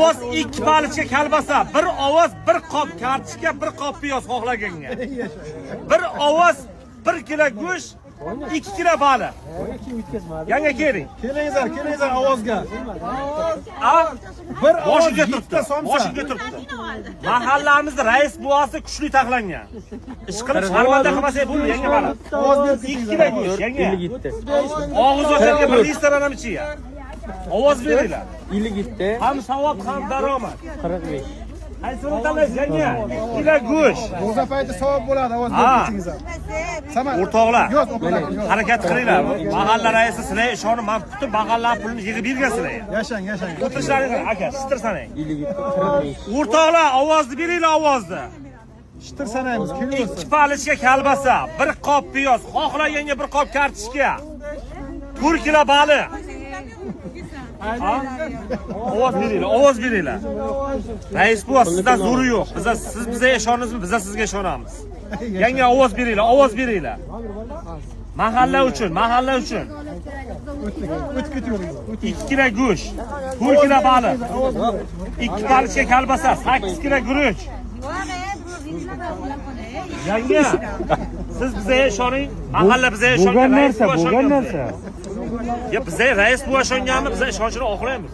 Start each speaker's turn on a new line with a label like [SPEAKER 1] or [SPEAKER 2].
[SPEAKER 1] Ovoz 2 palichka kalbasa, bir ovoz 1 qop kartoshka, 1 qop piyoz xohlaganga. Bir ovoz 1 kilo go'sht, 2 kilo baliq. Yanga keling.
[SPEAKER 2] Kelingizlar, kelingizlar ovozga.
[SPEAKER 1] A?
[SPEAKER 2] Bir ovoz
[SPEAKER 1] Boshiga
[SPEAKER 2] yettita
[SPEAKER 1] turibdi.
[SPEAKER 2] somsa.
[SPEAKER 1] Boshiga turibdi. Mahallamizda rais buvasi kuchli taxlangan. Ish qilib sharmanda qilmasak bo'lmaydi, yanga mana.
[SPEAKER 2] Ovoz berib
[SPEAKER 1] 2 kilo go'sht, yanga.
[SPEAKER 3] 57.
[SPEAKER 1] Og'iz ochadigan bir restoran ham ichiga. Ovoz beringlar.
[SPEAKER 3] 57.
[SPEAKER 1] Ham savob, ham daromad.
[SPEAKER 3] 45.
[SPEAKER 1] Qaysini tanlaysiz, yanga? 2 kilo go'sht.
[SPEAKER 2] Ro'za payti savob bo'ladi, ovoz berib
[SPEAKER 1] Ha.
[SPEAKER 2] ketingizlar. Samad.
[SPEAKER 1] O'rtoqlar,
[SPEAKER 2] Yoz, opalar, yoz.
[SPEAKER 1] harakat qilinglar. Mahalla raisi sizlarga ishonib, men butun mahalla pulini yig'ib bergan sizlarga.
[SPEAKER 2] Yashang, yashang.
[SPEAKER 1] O'tirishlaringiz aka, shitir sanang.
[SPEAKER 3] 57. 45.
[SPEAKER 1] O'rtoqlar, ovozni beringlar, ovozni.
[SPEAKER 2] Shitir sanaymiz, kelaversin.
[SPEAKER 1] 2 palichka kalbasa, 1 qop piyoz, xohlaganga 1 qop kartoshka, 4 kilo baliq. Ha? Ovoz beringlar, ovoz beringlar. Rais buva, sizdan zo'ri yo'q. Biza siz bizga ishonasizmi, biza sizga ishonamiz. Yanga ovoz beringlar, ovoz beringlar. Mahalla uchun, mahalla uchun.
[SPEAKER 2] O'tib ketaveringlar.
[SPEAKER 1] 2 kilo go'sht, 4 kilo baliq, 2 palichka kalbasa, 8 kilo guruch. Yanga, siz bizga ishoning, mahalla bizga ishongan,
[SPEAKER 4] Bo'lgan
[SPEAKER 1] rais
[SPEAKER 4] narsa,
[SPEAKER 1] buva
[SPEAKER 4] bo'lgan
[SPEAKER 1] ishongan
[SPEAKER 4] narsa.
[SPEAKER 1] bizga. Ya bizga rais buva ishonganmi, biza ishonchini oqlaymiz.